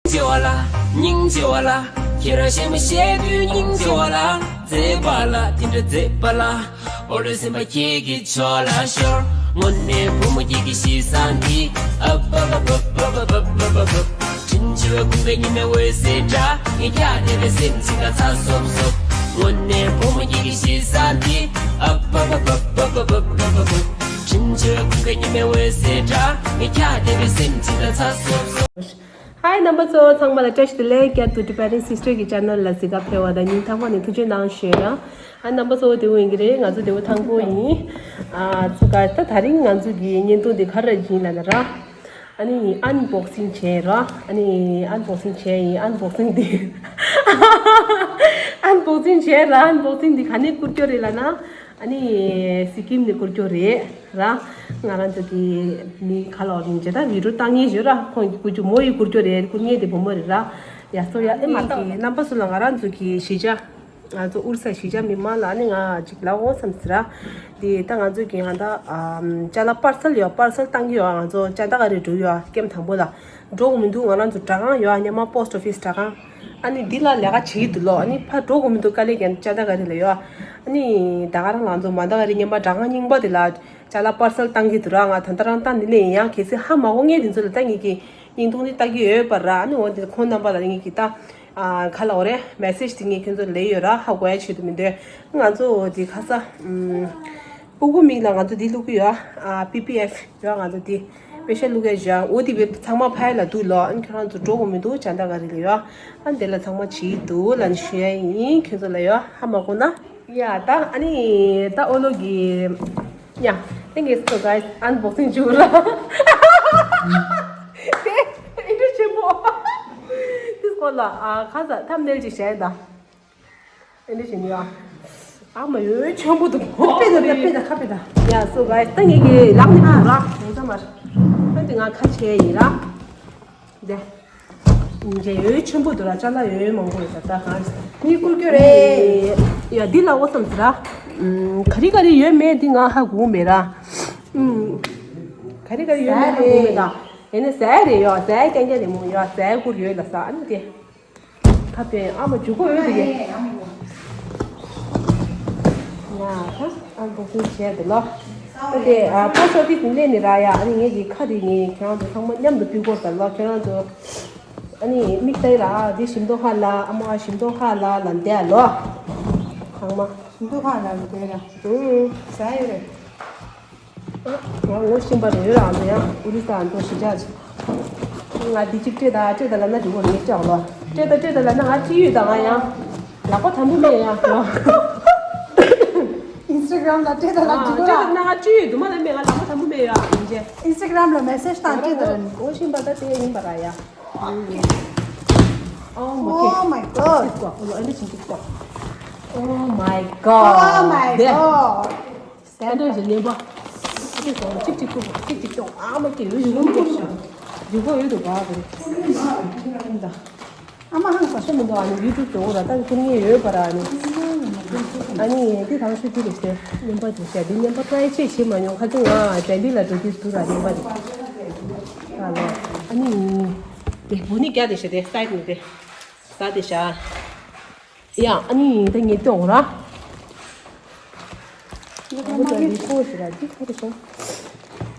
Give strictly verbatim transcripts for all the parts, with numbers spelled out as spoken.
ཆེ་བ་ལ། སྙིང་རྗེ་བ་ལ། ཁྱེད་རང་གཞན་མ་བཤད་དུས་སྙིང་རྗེ་བ་ལ། མཛེས་པ་ལ་དེ་འདྲ་མཛེས་པ་ལ། འོ་ལོ་སེམས་པ་ཁྱེད་ཀྱི་ཕྱོགས་ལ་ཤོར། དངོས་གནས་བུ་མོ་ཁྱེད་ཀྱི་གཤིས་བཟང་འདི། ཨ་བ་བ་བ། དྲིན་ཆེ་བའི་ཁུང་པའི་ཉི་མའི་འོད་ཟེར་འདྲ། ངས་ཁྱག་བརྡེབས་པའི་སེམས་ཅིག་ལ་ཚ་སོབ་སོབ། དངོས་གནས་བུ་མོ་ཁྱེད་ཀྱི་གཤིས་བཟང་འདི། ཨ་བ་བ་བ། དྲིན་ཆེ་བའི་ཁུང་པའི་ཉི་མའི་འོད་ཟེར་འདྲ། ངས་ཁྱག་བརྡེབས་པའི་སེམས་ཅིག་ལ་ཚ་སོབ་སོབ། ཧའི་རྣམ་པ་ཚོ་ཚང་མ་ལ་བཀྲ་ཤིས་བདེ་ལེགས། བསྐྱར་དུ་Tibetan Sister གི་channel ལ་གཟིགས་ག་ཕེབས་པ་དང་སྙིང་ཐག་པ་ནས་ཐུགས་རྗེ་གནང་ཞུ་ཡ། ཨ་རྣམ་པ་ཚོ་བདེ་པོ་ཡིན་གྱི་རེད། ང་ཚོ་བདེ་པོ་ཐང་པོ་ཡིན། ཨ་ཚོ་ག་ད་དེ་རིང་ང་ཚོ་གི་བརྙན་ཐུང་འདི་ག་རེ་ཡིན་ལབ་ན་ར། ཨ་ནི་unboxing བྱས་ར། ཨ་ནི་unboxing བྱས་ཡིན། unboxing འདི་unboxing བྱས་ར། unboxing འདི་ག་ནས་བསྐུར་རྒྱུ་རེད་ལབ་ན། ཨ་ནི་སི་ཀིམ་ནས་བསྐུར་རྒྱུ་རེད་ར། ང་རང་ཚོ་གི་མི་ག་ལོག་རིང་རྗེས་ད་video བཏང་མཁན་ཞིག་ཡོད་ར། ཁོང་གིས་བསྐུར་རྒྱུ། མོ་ཡིས་བསྐུར་རྒྱུ་རེད། བསྐུར་མཁན་དེ་བུ་མོ་རེད་ར། ཡ་སོ་ཡ། ཨེ་མ་ད་རྣམ་པ་ཚོ་ལ་ང་རང་ཚོ་གི་གཞིས་ཆགས། ང་ཚོ་ཨོ་རི་ས་གཞིས་ཆགས་མི་མང་ལ་ཨ་ནི་ང་ཅིག་ལབ་འོང་བསམ་ཟེར་ར། དེ་ད་ང་ཚོ་གི་ཧ་ད་ཨམ་ཅ་ལག་པར་སལ་ཡོད། པར་སལ་བཏང་གི་ཡོད། ང་ཚོ་ཅ་ད་ག་རེ་འགྲོ་ཡོད། ཀེམ་དང་པོ་ལ་འགྲོ་དགོས་མི་འདུག་ང་རང་ཚོ་སྦྲག་ཁང་ཡོད། སྙེ་མ་post office སྦྲག་ཁང་། ཨ་ནི་འདི་ལ་ལས་ཀ་བྱེད་ཀྱི་འདུག་ལོ། ཨ་ནི་ཕར་འགྲོ་དགོས་མི་འདུག་དཀའ་ལས་ཀྱང་ཅ་ད་ག་རེ་ལ་ཡོད། ཨ་ནི་ད་ག་རང་ང་ཚོ་མ་ད་ག་རེ་སྙེ་མ་སྦྲག་ཁང་རྙིང་པ་དེ་ལ་ཅ་ལག་པར་སལ་བཏང་གི་འདུག་ར། ང་ད་ལྟ་རང་བཏང་ནི་ལས་ཡིན། ཡང་གལ་སྲིད་ཧ་མ་གོ་མཁན་དེ་ཚོ་ལ་ད་ངེད་ཀྱི་བརྙན་ཐུང་འདི་ལྟ་གི་ཡོད་པ་ར། ཨ་ནི་འོ་དེ་ཁོང་རྣམ་པ་ལ་ངེད་ཀྱི་ད་ཨ་ག་ལབ་དགོས་རེད། message དེ་ངས་ཁྱོད་ཚོ་ལ་ལབ་ཡོད་ར། ཧ་གོ་ཡ་ཆེད་དུ་མི་འདོད། ང་ཚོ་འོ་དེ་ཁ་ས་ཨུམ། ཨུ་གུ་མིག་ལ་ང་ཚོ་འདི་བླུག་གི་ཡོད། ཨ་པི་པི་ཨེཕ་ཡོད། ང་ཚོ་འདི་པེ་ཤ་བླུག་གི་ཡོད། འོ་དེ་བས་ཚང་མ་ཕ་ཡུལ་ལ་འདུག་ལོ། ཨ་ནི་ཁྱོད་རང་ཚོ་འགྲོ་དགོས་མི་འདུག་ཅ་ད་ག་རེ་ལ་ཡོད། ཨ་འདི་ལ་ཚང་མ་བྱེད་འདུག་ལབ་ནས་ཞུ་ཡ་ཡིན། ཁྱོད་ཚོ་ལ་ཡོད། ཧ་མ་གོ་ན། ཡ་ད་ཨ་ནི་ད་ཨོ་ལོ་གི་ཡ། Thank you so guys. unboxing བྱུང་ར། དེ་ཨེ་འདྲ་ཆེན་པོ། དེ་སྐོར་ལ་ཨ་ཁ་ས་thumbnail ཅིག་བྱས་ད། ཨེ་འདྲ་བྱས་ནི་ཡ། ཨ་མ་ཡོད་ཆེན་པོ་འདུག་དཔེ་ད་དཔེ་ད་ཁ་དཔེ་ད། ཡ་so guys. ད་ངེད་ཀྱི་ལག་ནས་འགྲོ་ར། འོ་ད་མར། ད་དེ་ང་ཁ་ཕྱེ་ཡིན་ར། འདི། འདི་ཡོད་ཆེན་པོ་འདུག་ར། ཅ་ལག་ཡོད་མང་པོ་ཡོད་ད་ལྟ་གང་། ངས་བསྐུར་རྒྱུ་རེད། ཡ་འདི་ལ་འོ་བསམ་ཟེར་ར། ཨུམ། ག་རེ་ག་རེ་ཡོད་མེད་འདི་ང་ཧ་གོ་མེད་ར། ཨུམ། ག་རེ་ག་རེ་ཡོད་མེད་ཧ་གོ་མེད་ད། ཟས་རེད། ཡིན་ན་ཟས་རེད་ཡོད། ཟས་རྐྱང་རྐྱང་རེད་མོ་ཡོད། ཟས་བསྐུར་ཡོད་ལ་ཟ། ཨ་ནི་དེ། ཁ་དཔེ་ཨ་མ་འཇུ་གོ་ཡོད་དེ་གས། ང་ད་ཨ་འགོག་སྲུང་བྱས་དེ་ལོ། ཨ་དེ་ཨ་པོ་སི་ཨོ་ཕི་སི་ནས་སླེབས་ནས་ར་ཡ། ཨ་ནི་ངེད་ཀྱི་ཁ་དེ་ངས་ཁྱེད་རང་ཚོ་ཚང་མ་མཉམ་དུ་ཕུལ་དགོས་ཟེར་ལོ། ཁྱེད་རང་ཚོ་ཨ་ནི་མིག་ལྟ་ཡི་ར། ཨ་དེ་ཞིམ་མདོག་ཧ་ལ། ཨ་མ་ཞིམ་མདོག་ཧ་ལ་ལ་འདས་ལོ། ཚང་མ། ཞིམ་མདོག་ཧ་ལ་ལ་འདས་ར། ཨུ། ཟ་ཡི་རེད། ང་ངོ་ཤེས་པ་རེད་ར། ཨ་ནི་ཡང་ཨོ་རི་ས་ཨ་མདོ་གཞིས་ཆགས་ཅིག་ང་འདི་གཅིག་སྤྲད་ད་སྤྲད་ད་ལབ་ན་འགྲིག་གོ། ངས་སྤྲད་ལོ། སྤྲད་ད་སྤྲད་ད་ལབ་ན་ང་ཅི་ཡོད་ད། ང་ཡང་ལག་པ་དམ་པོ་མེད་ཡ། Instagram ལ་སྤྲད་ད་ལབ་འགྲིག་གོ་ར། སྤྲད་ད་ན་ང་ཅི་ཡོད་དུ་མ་ལ་མེད། ང་ལག་པ་དམ་པོ་མེད་ཡ། ཡིན་ཅེ། Instagram ལ་message བཏང་སྤྲད་ད་ར། ངོ་ཤེས་པ་ད་དེ་ཡིན་པ་ར་ཡ། Oh my god. Oh my god. Oh my god. ཨ་འདྲ་ཞིག་ཉན་པ། ཅིག་ཅིག་ཅིག་ཅིག་ཅིག་ཅིག་ཨ་མ་ཀི་ཡོད་ཞིག་ཡོད་ཞིག་ཡོད་དུ་ག་གི་ཨ་མ་ཧང་སང་ཤ་མི་འདུག་ཨ་ནི་ཡུ་ཊུབ་ཏུ་འོ་ར་ད་ཁྱེར་ངེས་ཡོད་པ་ར། ཨ་ནི་ཨ་ནི་དེ་གང་ཤོད་དེ་རེད་ཟེར། ཉན་པ་དེ་ཤ་དེ་ཉན་པ་ཀྲའི་ཅིག་བྱེད་མ་མྱོང་། ཁ་ཅིག་ང་ལྡི་ལི་ལ་འགྲོ་དུས་དུ་ར་ཉན་པ་དེ། ཨ་ལོ། ཨ་ནི་དེ་བོ་ནི་རྒྱ་དེ་ཤ་དེ་སའིཌ་ནི་དེ་ད་དེ་ཤ། ཡ་ཨ་ནི་ད་ངས་སྟོན་འོང་ར། ངས་ད་མ་ངས་ཁོ་ཞིག་ར་འདི་ཁོ་རེ་སོང་།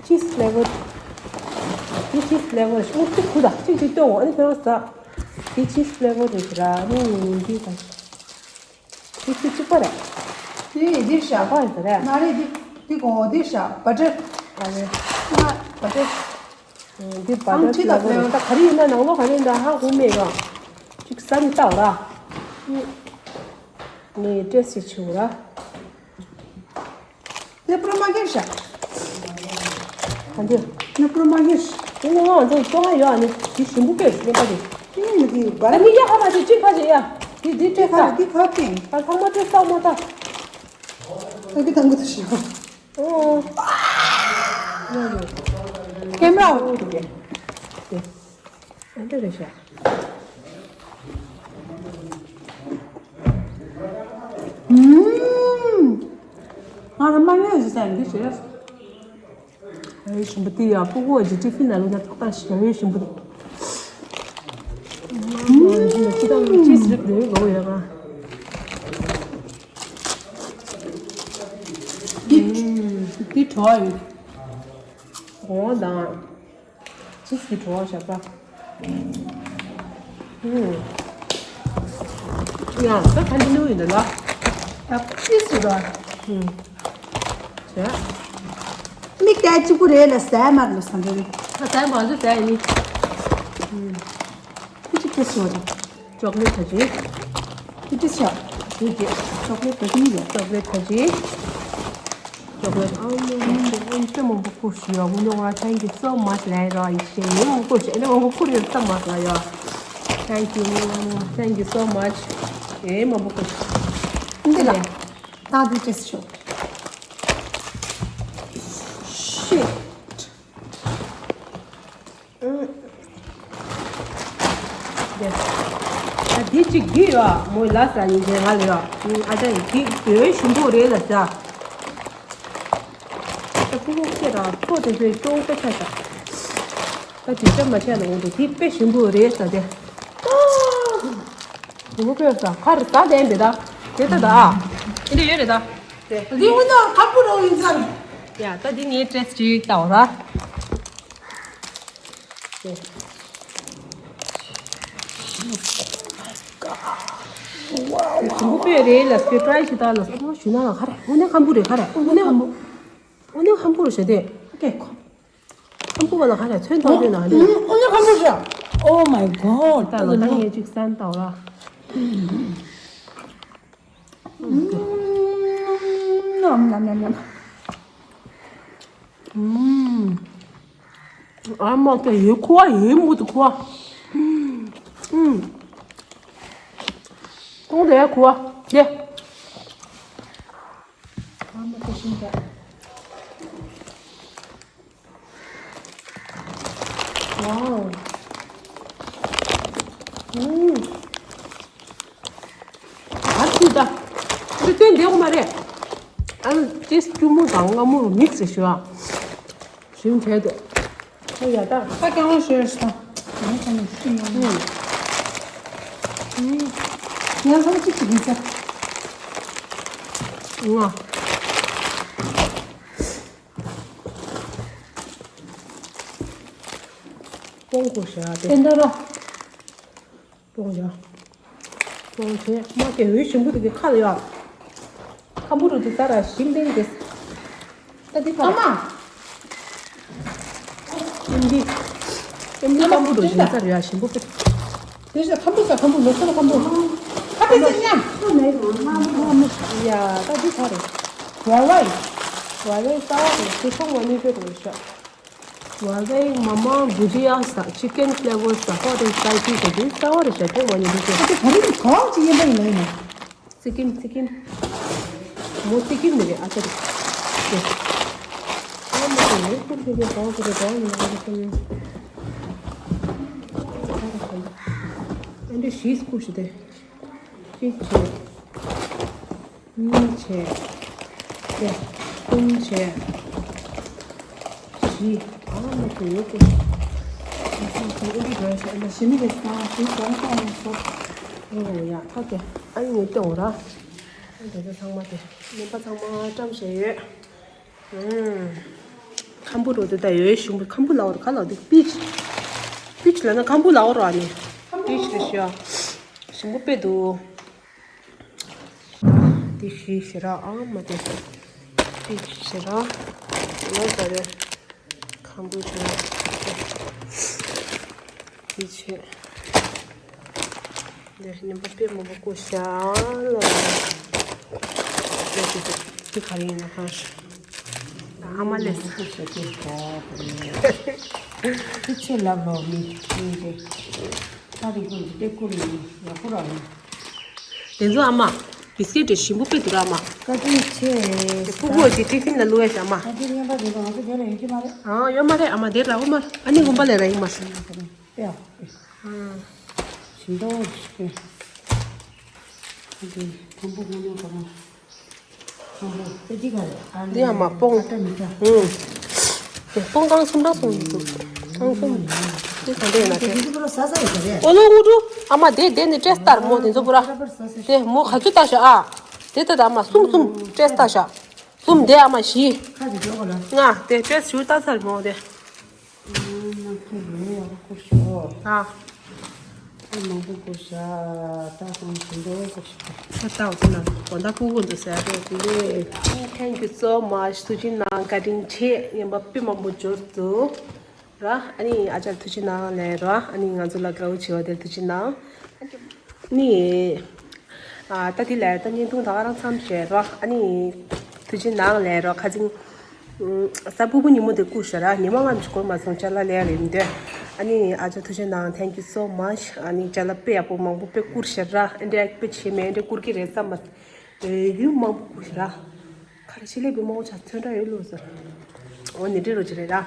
Cheese flavor. འདི་cheese flavor ཞིག་ཨུ་ཚུགས་ཁུ་ད་གཅིག་གཅིག་སྟོན་འོང་། ཨ་ནི་ཁྱོད་རང་ཟ། འདི་cheese flavor རེད་ཟེར་ར། ཨ་ནི་འདི་ད་འདི་ཚིག་གཅིག་པ་རེད། འདི་འདི་ཤ་ཡག་པ་རེད་ཟེར་ར། མ་རེད། འདི་འདི་གོང་འོ་འདི་ཤ་butter ཨ་རེད། ང་butter འདི་བ་ཨང་ཊི་ལ་ལ་ལ་ད་ག་རེ་ཡིན་ན་ནང་ལོགས་ག་རེ་ཡིན་ད་ཧ་གོ་མེད་ར། ཅིག་ས་ནི་ལྟ་བ་ར། ངས་ཏེས་ཅིག་བྱེད་དགོས་ར། ནེ་པྲོ་མ་གེར་ཤ། ག་འདི། ནེ་པྲོ་མ་གེར་ཤ། དེ་ནི་ང་ཚོ་ལྟོ་ང་ཡོད་ཨ་ནི་དེ་ཞིམ་པོ་སྐད་ཤིག་ནེ་པ་དེ། ཨིན་གི་བ་ད་མི་རྒྱ་ཧ་མ་ཅིག་ཅིག་ཁ་ཅིག་ཡ། དེ་དེ་ཏེས་ཁ་ད་དེ་ཁ་ཏེ། ད་ཚང་མ་ཏེས་ལྟ་མ་ལྟ། ཨོ། ཀེམ་ར། ཨོ་དེ་གས། དེ། ཨ་འདྲ་རེད་ཤག་ཨུམ། ང་ལ་མ་ཉན་ཟེར་ས་འདི་ཟེར། ཨེ་ཞིམ་པོ་དེ་ཡ། ཕྲུ་གུ་ཇི་ཏི་ཕིན་ན་ལོ་ན་ཏག་ཏག་ཞིམ་པོ་ཞིམ་པོ་དེ། ཅིས་རིགས་འདི་གོ་ཡོད་ག་འདི་འདི་བྲོ་བ་ཡོད། འོ་དང་། ཅིས་ཀྱི་བྲོ་བ་ཞབས་པ། ཡང་ད་ག་འདི་ནུ་ཡིན་ད་ལ། ད་ཅིས་རེད་པ། བྱས། མིག་ལྟ་གཅིག་པུ་རེད་ལ་ཟས་མར་ལ་ཟ་འདྲ་རེད། ད་ཟས་མ་ཟོས་ཟས་ཡིན། ཁུ་ཅིག་ཏེ་སོ་རེད། ཅོག་ལེ་ཐ་ཅི། ཁུ་ཅི་ཤ། ཁུ་ཅི། ཅོག་ལེ་ཐ་ཅི་རེད། ཅོག་ལེ་ཐ་ཅི། ཅོག་ལེ་ཨ་མ་ཨ་མ་ཨ་མ་མང་པོ་ཞུ་ཡ་འུ་ནོ་ང་thank you so much ལ་ར་ཡི་ཤེས་ཡོན་མང་པོ་ཞུ་ཨ་ནི་མང་པོ་ཁུར་ཡོད་ཙམ་མ་ཟ་ཡ། Thank you thank you so much ཨེ་མང་པོ་ཞུ། འདི་ལ་ད་འདི་ཅེས་ཤོག Shit. ད་འདི་གཅིག་འདི་ཡོད་མོ་ལ་ཟ་ཡིན་ཟེར་ང་ལ་ཡོད། ཨ་ཅག་འདི་ཡོད་ཞིམ་པོ་རེད་ལ་ཟ། ད་ཁུ་ཁུ་ཁྱེད་རང་ཚོ་དེ་ཚོའི་སྐྱོ་བོ་དཔེ་ཆ་ཟ། ད་དེ་ཆ་མ་ཆ་ལ་འོང་དུ་དེ་དཔེ་ཞིམ་པོ་རེད་ཟ་དེ། ཞིམ་པོ་དཔེ་ཟ་ཁ་རུ་ཟ་དེ་འདི་ད་དེ་ད་ད་ཨ་འདི་ཡོད་རེད་ད། འདི་འུ་ནོ་ཁ་པུ་རོ་ཡིན་ཟ། ཡ་ད་འདི་ངའི་ཏྲེས་ཅིག་ལྟ་བ་ར། ཞིམ་པོ་དཔེ་རེད་ལ་སི་པི་རའི་ཞིག་ད་ལ་ཨ་མ་ཞུ་ན་ལ་ཁ་རེ་དངོས་གནས་ཁམ་བུ་རེད་ཁ་རེ་དངོས་གནས་ཁམ་བུ་དངོས་གནས་ཁམ་བུ་རེད་ཞེ་དེ་ཀེ་ཁོ་ཁམ་བུ་བ་ལ་ཁ་རེ་ཚོན་ཐོག་དེ་ན་ཧ་ལེ་དངོས་གནས་ཁམ་བུ་རེད། Oh my god. ད་ལ་ད་ངས་ཅིག་སན་ཏའོ་ར། ཨ་མ་ཀྱ་ཡེ་ཁུ་བ་ཡེ་མུ་ཏི་ཁུ་བ། ཏོང་དེ་ཁུ་བ་དེ། ཨ་མ་ཀྱ་ཤིང་ཀྱ། Wow. ཨ་ཁུ་ད། འདི་སྟོན་བདེ་བོ་མ་རེད། ཨ་ནི་ཅིས་སྐྱུར་མོ་དང་མངར་མོ་རུ་མིག་སི་ཞུ་ཨ། ཞིམ་བྱས་འདུག་ཨ་ཡ་ད། ད་ཀྱང་ལ་ཞོས་ཤི་ད། ང་ཚང་མ་ཤི་མ་ནི། ང་ཚང་གཅིག་གཅིག་ཡིན་ས། ང་། སྤོང་དགོས་ཤག་དེ། དེ་འདྲ་ར། སྤོང་ཡ། སྤོང་བྱས་མ་སྐྱེ་འོད་ཞིམ་པོ་དེ་གི་ཁ་ལ་ཡ། ཁམ་བུ་རུ་དེ་ལྟར་ཞིམ་ལྡན་དེ། ད་དེ་ཁ་ལ། ཨ་མ། ཨེམ་ཌི། ཨེམ་ཌི་ཁམ་བུ་རུ་ཞིམ་ཚར་ཡ་ཞིམ་པོ་དེ། དེ་ཤ་ཁམ་བུ་ཟ་ཁམ་བུ་ལོ་ཚོ་ཁམ་བུ། ཁ་པེ་ཟ་ཉམས། ཡ་ད་དེ་ཁ་རེད། ཝ་ཝའི། ཝ་ཝའི་ས་རེད་དེ་ཚོང་བ་ནི་དཔེ་རུ་ཤག་ཝ་ཝའི་མ་མ་བུ་ཇི་ཡ་ས་ཅི་ཀན་ཕི་ལེ་ཝར་ས་ཧོ་ཊ་ཨེན་སི་པའི་སི་ཟེར་དུས་རྩ་བ་རེད་ཤག་ཐོག་མ་ཉིད་དུ་ཨ་ཅེ་ག་རེ་གང་ཅི་ཡིན་པ་ཡིན་ན་ཡིན་ན། ཙི་ཀིམ་ཙི་ཀིམ། མོ་ཙི་ཀིམ་མི་རེད་ཨ་ཅེ་རེད། ཨ་མ་ཅེ་ཡོད་ཁུར་ཤི་གི་གང་ཅི་རེད་གང་ཡིན་ན་ཨ་ཅེ་ཁུར་ཡོད། ཨ་འདྲེ་ཞིས་ཁུར་ཤི་དེ། ཅི་ཅི། གཉིས་བྱས། བརྒྱད། གསུམ་བྱས། བཞི། ཨ་མ་དེ་ཡོད་དེ། ཨ་ཙི་ཙི་ཨེ་འདྲ་འདྲ་ཞིག་ཨ་མ་ཞི་མི་རེད་ང་ཞིག་ཙམ་ཙམ་ཡོད་སོ། ཨོ་ཡ་ཐ་དེ། ཨ་ཡིན་ཏེ་འོ་ར། ཨ་འདྲ་འདྲ་ཚང་མ་དེ། ནད་པ་ཚང་མ་བཀྲམ་བྱས་ཡོད། ཨུམ། ཁམ་བུ་རོ་དེ་ད་ཡོད་ཞིམ་པོ་ཁམ་བུ་ལའོ་ར་ག་ལའོ་དེ་པིཆ། པིཆ་ལ་ན་ཁམ་བུ་ལའོ་ར་ནི། པིཆ་རེ་ཤ། ཞིམ་པོ་དཔེ་འདུག་དེ་ཤི་ཤི་ར་ཨ་མ་དེ། དེ་ཤི་ར། ལོ་ད་རེ། ཁམ་བུ་ཤི་ར། དེ་ཆེ། དེ་ཤི་ནི་པ་པེ་མོ་པ་ཀུ་ཤ་ལ། དེ་ཤི་དེ་དེ་ག་རེ་ཡིན་ན་ཧ་ཤ། ཨ་མ་ལེ། ཀུ་ཤ་དེ་ག་རེ། དེ་ཆེ་ལབ་རོ་མི་མི་རེད། ད་རིང་ཁོང་གི་སྟེགས་བུ་རེད་ཡག་པོ་རང་ཡིན། དེ་ཚོ་ཨ་མ། བི་སི་ཀེ་ཊི་ཞིམ་པོ་དཔེ་འདུག་ར་ཨ་མ། བཀའ་དྲིན་ཆེ། དེ་ཕྲུ་གུ་གི་ཏི་ཕིན་ལ་བླུགས་ཡ་ཞིག་ཨ་མ། བཀའ་དྲིན་རྔན་པ་རེད་པ་ང་ཚོ་དེ་ལ་ཡོད་ཀྱི་མ་རེད། ཨ་ཡོད་མ་རེད་ཨ་མ་དེ་ར་འོ་མ་ཨ་ནི་ཧུམ་པ་ལས་ར་ཡིན་མ་ཤི། དཔེ་ཡག་པོ། ཞིམ་པོ་ཞིག་དཔེ། ཨ་དེ་དང་པོ་ཧུམ་པ་ག་ར། འདི་ཡང་མ་སྤོང་། ཨ་ཧུང་། སྤོང་གང་གསུམ་ར་སོང་འདུག་གང་གསུམ། ག་འདྲ་ཡིན་ན་དེ། དེ་ཚོ་པུ་ར་ཟ་ས་ཡོད་ས་རེད། ཨོ་ལོ་ཨུ་རུ། ཨ་མ་དེ་དེ་ནི་སྤྲད་སྟར་མོ་དེ་ཚོ་པུ་ར། དེ་མོ་ག་ཚོད་ལྟ་ཤག་ཨ། དེ་ལྟ་ད་ཨ་མ་གསུམ་གསུམ་སྤྲད་ལྟ་ཤག་གསུམ་དེ་ཨ་མ་བཞི། ཁ་ཅིག་འཇོག་གོ་ལ། ལྔ་དེ་སྤྲད་ཞུ་ལྟ་ཚར་མོ་དེ། ཨ་མ་ཁྱེད་རང་ཡག་པོ་ཤོག་ཨ། ཨ་མང་པོ་དགོས་ཤག་ད་གང་ཞིག་འགྲོ་དགོས་ཤག་ད་ལྟ་འོ་ན་དགོང་དག་ཕྲུ་གུ་འདུག་ཟེར་རེད་དེ་ལས། Thank you so much. ཐུགས་རྗེ་གནང་། བཀའ་དྲིན་ཆེ། ཉམས་པ་དཔེ་མང་པོ་འབྱོར་འདུག་ར། ཨ་ནི་ཨ་ཅག་ཐུགས་རྗེ་གནང་ལབ་ར། ཨ་ནི་ང་ཚོ་ལ་དགའ་བོ་བྱེད་པ་དེར་ཐུགས་རྗེ་གནང་། ནི། ཨ་ད་དེ་ལས་ད་བརྙན་ཐུང་ད་ག་རང་མཚམས་བཞག་ར། ཨ་ནི་ཐུགས་རྗེ་གནང་ལབ་ར། ཁ་ཅིག་ཨུམ། གཟའ་ཕུར་བུ་ཉིན་མོ་དེ་བསྐུར་ཤག་ར། ཉི་མ་ལྔ་ཞིག་འགོར་མ་སོང་ཅ་ལག་ལེན་ཡ་རེད་མི་འདོད། ཨ་ནི་ཨ་ཅག་ཐུགས་རྗེ་གནང་། Thank you so much. ཨ་ནི་ཅ་ལག་དཔེ་ཡག་པོ་མང་པོ་དཔེ་བསྐུར་ཤག་ར། ཨེ་འདྲ་དཔེ་བྱེད་མེད་ཨེ་འདྲ་བསྐུར་གི་རེད་བསམ་པ། ཨེ་ཡུན་མང་པོ་བསྐུར་ཤག་ར། ཁ་ར་ཤི་ལེ་བི་མང་པོ་ཆ་ཚོན་ཁྲ་ཡོད་ལོ་ཟེར། འོ་ནི་འདྲི་རོ་ཅི་རེད་ར།